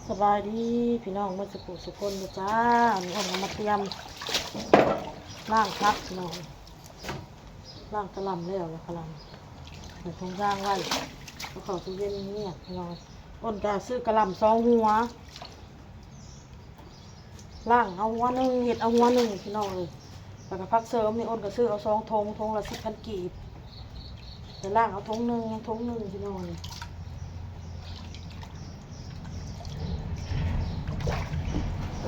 ສະບາຍດີພີ່ນ້ອງເບິດສຸຜູ້ສຸຄົນເດີຈ້າ. ມື້ນີ້ອ້ນກໍມາຕຽມລ້າງຜັກພີ່ນ້ອງ, ລ້າງກະຫຼ່ຳແລ້ວ ແລ້ວກະຫຼ່ຳໃສ່ຖົງຢາງໄວ້ ເອົາເຂົ້າຕູ້ເຢັນເງຍພີ່ນ້ອງ. ອ້ນກໍຊື້ກະຫຼ່ຳສອງຫົວ ລ້າງເອົາຫົວໜຶ່ງ ເຮັດເອົາຫົວໜຶ່ງພີ່ນ້ອງເອີຍ. ແລ້ວກໍຜັກເສີມນີ້ ອ້ນກໍຊື້ເອົາສອງຖົງ ຖົງລະສິບພັນກີບ. ແລ້ວລ້າງເອົາຖົງໜຶ່ງ ຍັງຖົງໜຶ່ງພີ່ນ້ອງເອີຍ.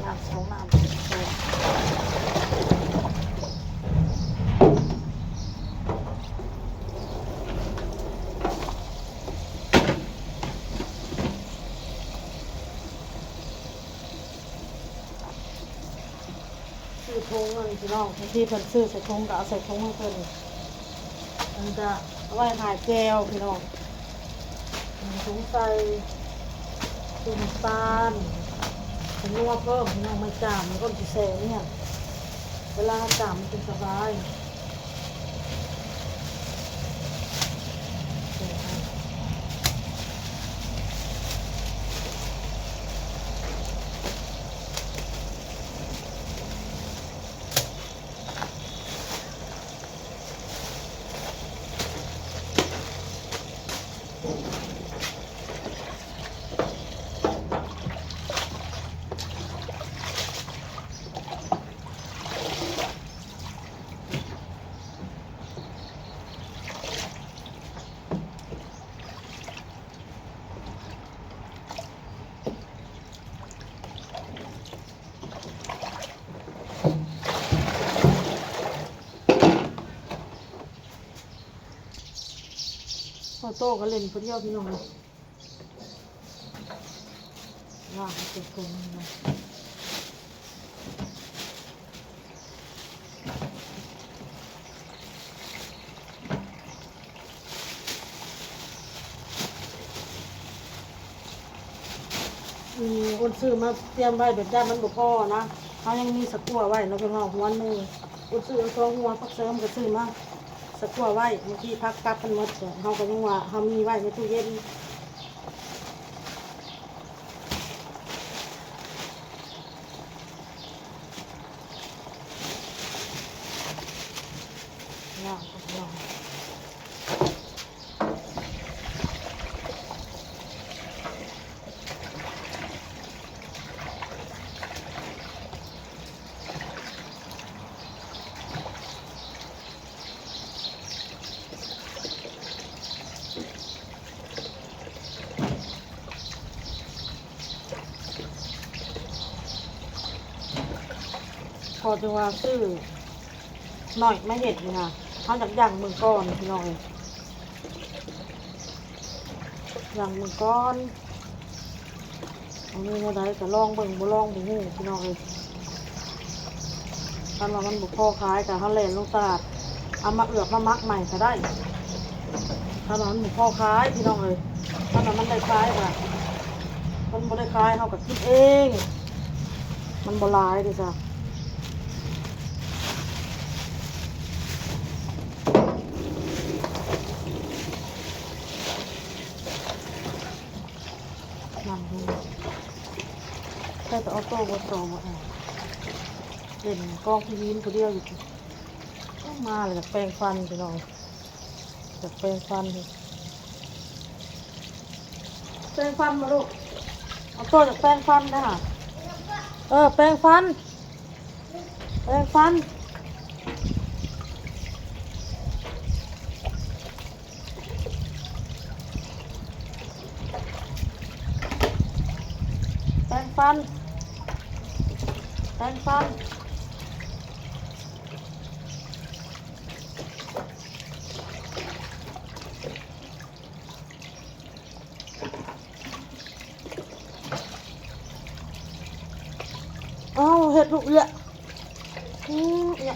ລ້າງສອງນ້ຳ ຊື້ຖົງນັ້ນພີ່ນ້ອງ ບາງທີເພິ່ນຊື້ໃສ່ຖົງກໍເອົາໃສ່ຖົງໃຫ້ເພິ່ນ. ອັນນີ້ກໍເອົາໄວ້ຫາແຈ່ວພີ່ນ້ອງ, ຖົງໃສ່ ຊື້ນ້ຳຕານ ຜົງນົວເພີ່ມພີ່ນ້ອງ. ໄມ້ຈ້າມມັນກໍຊິແຊ່ນີ້ ເວລາຈ້າມມັນຈຶ່ງສະບາຍ. ອອໂຕ້ກໍຫຼິ້ນຜູ້ດຽວພີ່ນ້ອງເອີຍ. ລ້າງໃຫ້ເປັນຜົງນີ້ນະ. ອືມ ອ້ນຊື້ມາຕຽມໄວ້ແບບຢ້ານມັນບໍ່ພໍນະ. ເຮົາຍັງມີສະກົ່ວໄວ້ເນາະພີ່ນ້ອງ ຫົວໜຶ່ງ. ອ້ນຊື້ເອົາສອງຫົວ, ຜັກເສີມກໍຊື້ມາ ສະກົ່ວໄວ້. ບາງທີຜັກກັບມັນໝົດ ເຮົາກໍຍັງວ່າເຮົາມີໄວ້ໃນຕູ້ເຢັນ. ພໍຈັ່ງວ່າຊື້ໜ້ອຍມາເຮັດນີ້ນະ, ເຮົາຢາກຢັ້ງເບິ່ງກ່ອນພີ່ນ້ອງເອີຍ, ຢັ້ງເບິ່ງກ່ອນ. ມັນມີແນວໃດກໍລອງເບິ່ງ, ບໍ່ລອງບໍ່ຮູ້ພີ່ນ້ອງເອີຍ. ຄັນວ່າມັນບໍ່ພໍຂາຍກໍເຮົາແລ່ນລົງຕະຫຼາດ ເອົາມາເອືອບມາໝັກໃໝ່ກໍໄດ້. ຄັນວ່າມັນບໍ່ພໍຂາຍພີ່ນ້ອງເອີຍ, ຄັນວ່າມັນໄດ້ຂາຍກໍ, ມັນບໍ່ໄດ້ຂາຍເຮົາກໍກິນເອງ, ມັນບໍ່ຫຼາຍເດ້ຊະ. ນຳຢູ່ ໃສ່ແຕ່ອອໂຕ້ບໍ່ໂຕບໍ່ແອ ເຫຼັ້ນກອງຂີ້ຫີນຜູ້ດຽວຢູ່. ມາແລ້ວຢາກແປງຟັນພີ່ນ້ອງ, ຢາກແປງຟັນ. ແປງຟັນບໍ່ລູກ? ອອໂຕ້ຢາກແປງຟັນເດ້ຫາ. ເອີ ແປງຟັນ ແປງຟັນ. ແປງຟັນ ແປງຟັນ. ເອົ້າ ເຮັດລູກເອື້ອຍ ອືມ ເອື້ອຍ.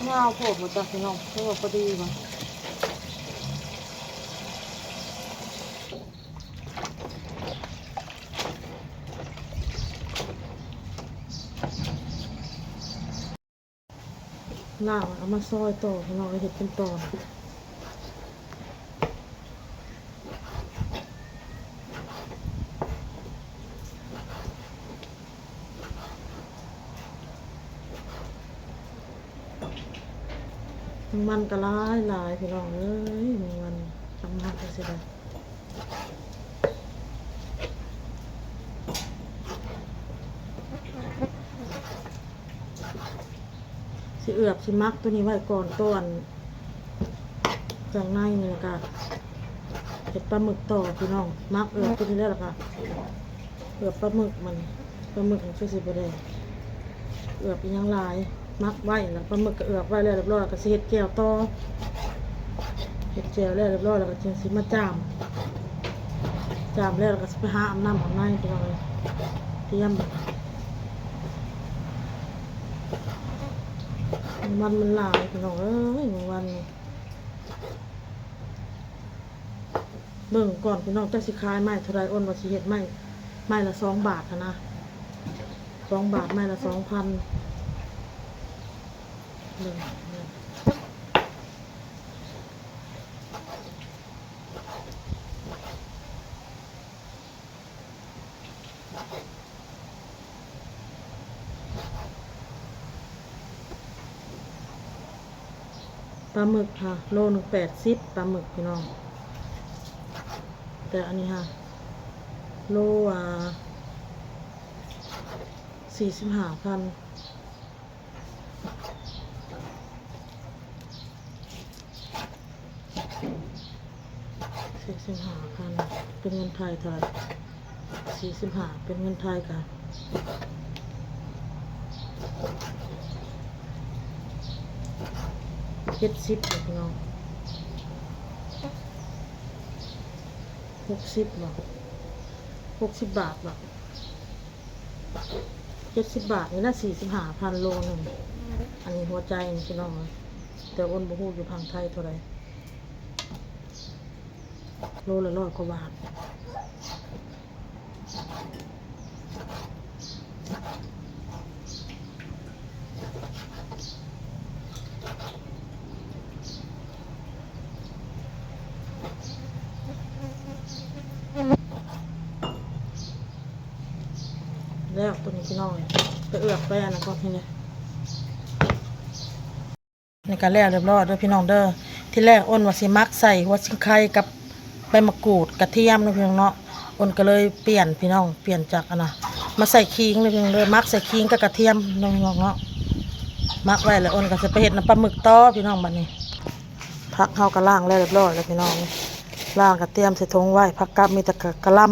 ຍາວໂພດບໍ່ຈັກພີ່ນ້ອງ, ຄືວ່າພໍດີບໍ່? ລ້າງແລ້ວເອົາມາຊອຍຕໍ່ ພີ່ນ້ອງເອີຍ ເຮັດເປັນຕອນ. ແມງວັນກໍຫຼາຍໆ ພີ່ນ້ອງເອີຍ ແມງວັນ ຈັກມັນກໍຊິໄດ້ ຊິເອືອບ ຊິໝັກໂຕນີ້ໄວ້ກ່ອນ ໂຕອັນເຄື່ອງໃນນີ້ ແລ້ວກະເຮັດປາໝຶກຕໍ່ ພີ່ນ້ອງ. ໝັກເອືອບໂຕນີ້ແລ້ວ ແລ້ວກະເອືອບປາໝຶກມັນ ປາໝຶກມັນຄືຊິບໍ່ໄດ້ເອືອບອີ່ຫຍັງຫຼາຍ ໝັກໄວ້ ແລ້ວປາໝຶກກໍເອືອບໄວ້ແລ້ວຮຽບຮ້ອຍ ກໍຊິເຮັດແຈ່ວຕໍ່. ເຮັດແຈ່ວແລ້ວຮຽບຮ້ອຍ ແລ້ວກໍຈຶ່ງຊິມາຈ້າມ ຈ້າມແລ້ວ ແລ້ວກໍຊິໄປຫາອາບນ້ຳອາບໃນ ພີ່ນ້ອງເອີຍ ຕຽມ. ແມງວັນມັນຫຼາຍ ພີ່ນ້ອງເອີຍ ແມງວັນນີ້. ເບິ່ງກ່ອນ ພີ່ນ້ອງ ຈັກຊິຂາຍໄມ້ເທົ່າໃດ. ອ້ນວ່າຊິເຮັດໄມ້ ໄມ້ລະສອງບາດຫັ້ນນະ ສອງບາດ ໄມ້ລະສອງພັນ. ເບິ່ງ ປາໝຶກຫາໂລໜຶ່ງແປດສິບ ປາໝຶກ ພີ່ນ້ອງ ແຕ່ອັນນີ້ຫາໂລ ອ່າ ສີ່ສິບຫ້າພັນ. ສີ່ສິບຫ້າພັນ ເປັນເງິນໄທເທົ່າໃດ? ສີ່ສິບຫ້າ ເປັນເງິນໄທກະເຈັດສິບ ພີ່ນ້ອງ ຫົກສິບບໍ? ຫົກສິບບາດບໍ? ເຈັດສິບບາດນີ້ລະ ສີ່ສິບຫ້າພັນ ໂລໜຶ່ງ. ອັນນີ້ຫົວໃຈນີ້ ພີ່ນ້ອງເອີຍ ແຕ່ອ້ນບໍ່ຮູ້ຢູ່ຝັ່ງໄທເທົ່າໃດ ໂລລະຮ້ອຍກວ່າບາດ. ແລ້ວໂຕນີ້ ພີ່ນ້ອງເອີຍ ໄປເອືອບໄປອັນນັ້ນກ່ອນ ນີ້ ນີ້ກໍແລ້ວຮຽບຮ້ອຍເດີ ພີ່ນ້ອງເດີ. ທີແລກອ້ນວ່າຊິໝັກໃສ່ຫົວຊິງໄຄກັບໃບມະກູດ ກະທຽມເນາະ ພີ່ນ້ອງເນາະ. ອ້ນກໍເລີຍປ່ຽນ ພີ່ນ້ອງ ປ່ຽນຈາກອັນນະ ມາໃສ່ຂີງເດີ ພີ່ນ້ອງເດີ ໝັກໃສ່ຂີງກັບກະທຽມເນາະ ພີ່ນ້ອງເນາະ. ໝັກໄວ້ແລ້ວ ອ້ນກໍຊິໄປເຮັດນ້ຳປາໝຶກຕໍ່ ພີ່ນ້ອງ. ບັດນີ້ ຜັກເຮົາກໍລ້າງແລ້ວຮຽບຮ້ອຍແລ້ວ ພີ່ນ້ອງ ລ້າງກໍຕຽມໃສ່ຖົງໄວ້. ຜັກກັບມີແຕ່ກະ ກະຫຼ່ຳ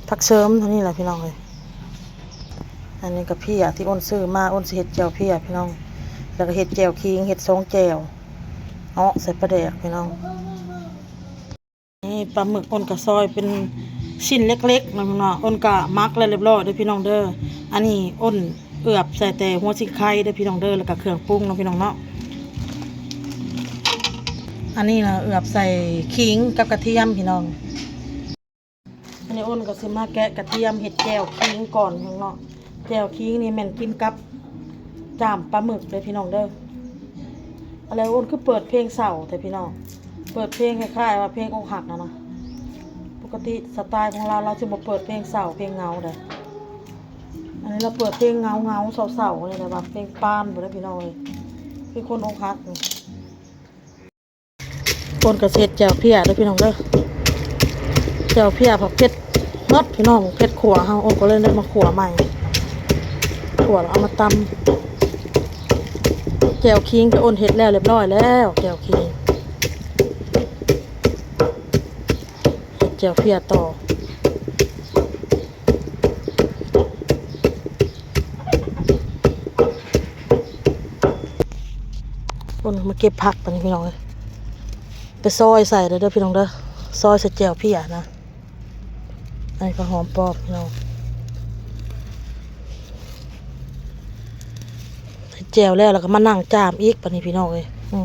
ຜັກເສີມເທົ່ານີ້ແຫຼະ ພີ່ນ້ອງເອີຍ. ອັນນີ້ກໍເພຍທີ່ອ້ນຊື້ມາ ອ້ນຊິເຮັດແຈ່ວເພຍ ພີ່ນ້ອງ ແລ້ວກໍເຮັດແຈ່ວຂີງ ເຮັດສອງແຈ່ວເນາະ ໃສ່ປາແດກ ພີ່ນ້ອງ. ນີ້ປາໝຶກອ້ນກໍຊອຍເປັນຊິ້ນເລັກໆເນາະ ພີ່ນ້ອງເນາະ. ອ້ນກໍໝັກແລ້ວຮຽບຮ້ອຍເດີ ພີ່ນ້ອງເດີ. ອັນນີ້ອ້ນເອືອບໃສ່ແຕ່ຫົວຊິງໄຄເດີ ພີ່ນ້ອງເດີ ແລ້ວກໍເຄື່ອງປຸງເນາະ ພີ່ນ້ອງເນາະ. ອັນນີ້ນະເອືອບໃສ່ຂີງກັບກະທຽມ ພີ່ນ້ອງ. ອັນນີ້ອ້ນກໍຊິມາແກະກະທຽມເຮັດແຈ່ວຂີງກ່ອນເນາະ. ແຈ່ວຂີງນີ້ແມ່ນກິນກັບຈ້າມປາໝຶກເດີພີ່ນ້ອງເດີ. ອາ ແລ້ວອ້ນຄືເປີດເພງເສົ້າແທ້ພີ່ນ້ອງ ເປີດເພງຄ້າຍໆວ່າເພງອົກຫັກຫັ້ນນະ. ປົກກະຕິສະໄຕຂອງລາວ ລາວຊິບໍ່ເປີດເພງເສົ້າເພງເຫງົາເດ້. ອັນນີ້ລາວເປີດເພງເຫງົາໆ ເສົ້າໆ ນີ້ແຫຼະ ວ່າເພງປານພຸ້ນເດີພີ່ນ້ອງເອີຍ. ຄືຄົນອົກຫັກນີ້. ອ້ນກໍຊິເຮັດແຈ່ວເພຍເດີພີ່ນ້ອງເດີ. ແຈ່ວເພຍຜັກເຜັດໝົດພີ່ນ້ອງ ເຜັດຂົ້ວເຮົາ ອ້ນກໍເລີຍໄດ້ມາຂົ້ວໃໝ່ ຂົ້ວແລ້ວເອົາມາຕຳ. ແຈ່ວຂີງກໍອ້ນເຮັດແລ້ວຮຽບຮ້ອຍແລ້ວ ແຈ່ວຂີງ. ເຮັດແຈ່ວເພຍຕໍ່. ອ້ນມາເກັບຜັກບາດນີ້ພີ່ນ້ອງເອີຍ ໄປຊອຍໃສ່ເດີພີ່ນ້ອງເດີ ຊອຍໃສ່ແຈ່ວເພຍນະ. ອັນນີ້ຜັກຫອມປ້ອມພີ່ນ້ອງ ໃສ່ແຈ່ວແລ້ວ ແລ້ວກໍມານັ່ງຈ້າມອີກບາດນີ້ພີ່ນ້ອງເອີຍ. ອື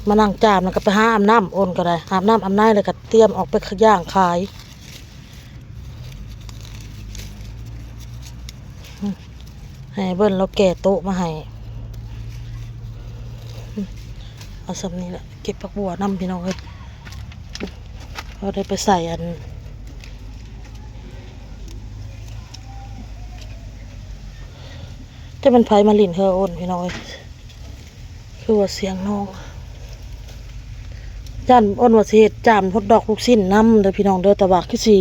ມານັ່ງຈ້າມ ແລ້ວກໍໄປຫາອາບນ້ຳ ອ້ນກໍໄດ້ອາບນ້ຳອາບໃນ ແລ້ວກໍຕຽມອອກໄປຍ່າງຂາຍ. ໃຫ້ເບິ່ນລາວແກ່ໂຕະມາໃຫ້ ເອົາສ່ຳນີ້ແຫຼະ ເກັບຜັກບົ່ວນຳພີ່ນ້ອງເອີຍ ເຮົາໄດ້ໄປໃສ່ອັນ ຈະແມ່ນໃຜມາຫຼິ້ນເຮືອໂອນພີ່ນ້ອງເອີຍ ຄືວ່າສຽງນ້ອງ ຢ້ານໂອນວ່າຊິເຮັດຈາມຮອດດອກລູກຊີ້ນນຳເດີພີ່ນ້ອງເດີ ແຕ່ວ່າຄືຊິ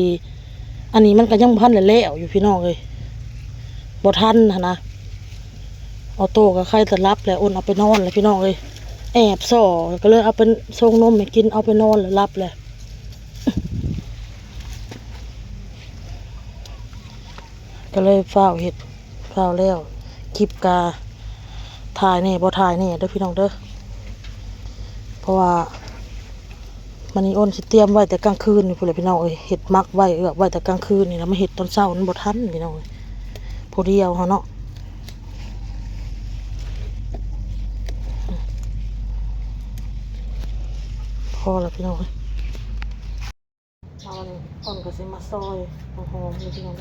ອັນນີ້ມັນກໍຍັງບໍ່ທັນໄດ້ແລ້ວຢູ່ພີ່ນ້ອງເອີຍ ບໍ່ທັນຫັ້ນນະ ອອໂຕ້ກໍໃກ້ຈະຫຼັບແລ້ວ ໂອນເອົາໄປນອນແລ້ວພີ່ນ້ອງເອີຍ ແອບສໍ່ ກໍເລີຍເອົາໄປຊົງນົມໃຫ້ກິນ ເອົາໄປນອນແລ້ວຫຼັບແລ້ວ ກໍເລີຍຟ້າວເຮັດ ຟ້າວແລ້ວ ຄລິບກະຖ່າຍແດ່ບໍ່ຖ່າຍແດ່ເດີພີ່ນ້ອງເດີ ເພາະວ່າ ມື້ນີ້ໂອນຊິຕຽມໄວ້ແຕ່ກາງຄືນນີ້ພຸ້ນແຫຼະພີ່ນ້ອງເອີຍ ເຮັດໝັກໄວ້ ເອືອບໄວ້ແຕ່ກາງຄືນນີ້ ແລ້ວມາເຮັດຕອນເຊົ້າມັນບໍ່ທັນພີ່ນ້ອງເອີຍ ຜູ້ດຽວເຮົາເນາະ ພໍແລ້ວພີ່ນ້ອງເອີຍ. ເອົາອັນນີ້ ເພິ່ນກໍຊິມາຊອຍຫົວຫອມນີ້ພີ່ນ້ອງ.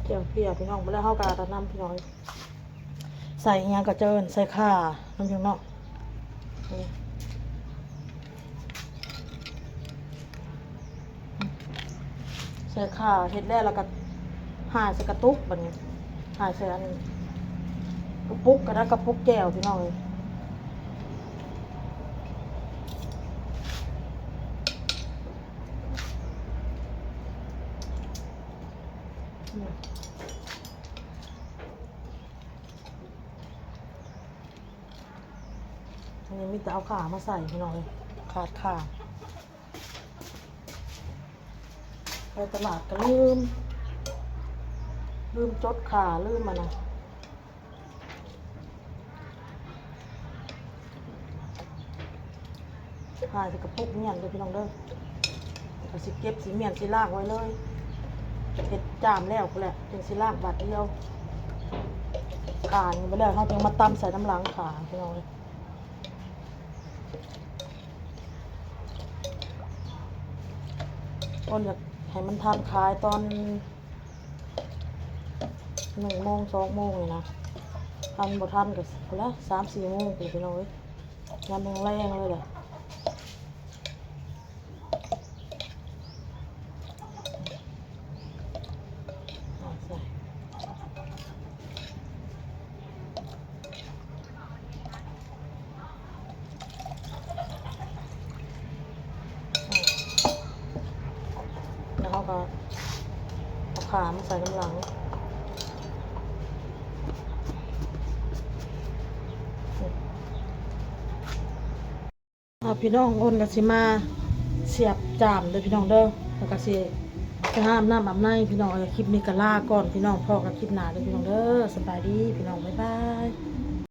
ແຈ່ວເພຍພີ່ນ້ອງ ບໍ່ແລ້ວເຮົາກໍອັນນັ້ນນຳພີ່ນ້ອງ. ໃສ່ອີ່ຫຍັງກໍເອີ້ນ ໃສ່ຂ່ານຳພີ່ນ້ອງເນາະ ນີ້ ໃສ່ຂ່າ ເຮັດແລ້ວ ແລ້ວກໍຫາຍໃສ່ກະຕຸກ ບາດນີ້ຫາຍໃສ່ອັນ ກະປຸກ ກະໄດ້ກະປຸກແຈ່ວພີ່ນ້ອງເອີຍ. ອັນນີ້ມີແຕ່ເອົາຂ່າມາໃສ່ພີ່ນ້ອງເອີຍ ຂາດຂ່າ ໄປຕະຫຼາດກໍລືມ ລືມຈົດຂ່າ ລືມອັນນັ້ນ. ຫາຍໃສ່ກະປຸກມ້ຽນເດີພີ່ນ້ອງເດີ ກໍຊິເກັບ ຊິມ້ຽນ ຊິລ້າງໄວ້ເລີຍ ເຮັດຈາມແລ້ວພຸ້ນແຫຼະ ຈຶ່ງຊິລ້າງບາດດຽວ ຂ່ານີ້ໄປແລ້ວ ເຮົາຈຶ່ງມາຕຳໃສ່ນຳຫຼັງຂ່າພີ່ນ້ອງເອີຍ. ໂອນຢາກໃຫ້ມັນທັນຂາຍຕອນ ໜຶ່ງໂມງ ສອງໂມງນີ້ນະ ຄັນບໍ່ທັນກໍພຸ້ນລະ ສາມສີ່ໂມງພຸ້ນພີ່ນ້ອງເອີຍ ຍາມແລງໆເລີຍແຫຼະ. ແລ້ວເຮົາກໍເອົາຂາມາໃສ່ນຳຫຼັງ. ອ່າ ພີ່ນ້ອງ ໂອນກໍຊິມາສຽບຈາມເດີພີ່ນ້ອງເດີ ແລ້ວກໍຊິໄປຫາອາບນ້ຳອາບໃນພີ່ນ້ອງເອີຍ. ຄລິບນີ້ກໍລາກ່ອນພີ່ນ້ອງ ພໍ້ກັນຄລິບໜ້າເດີພີ່ນ້ອງເດີ. ສະບາຍດີພີ່ນ້ອງ ບາຍບາຍ.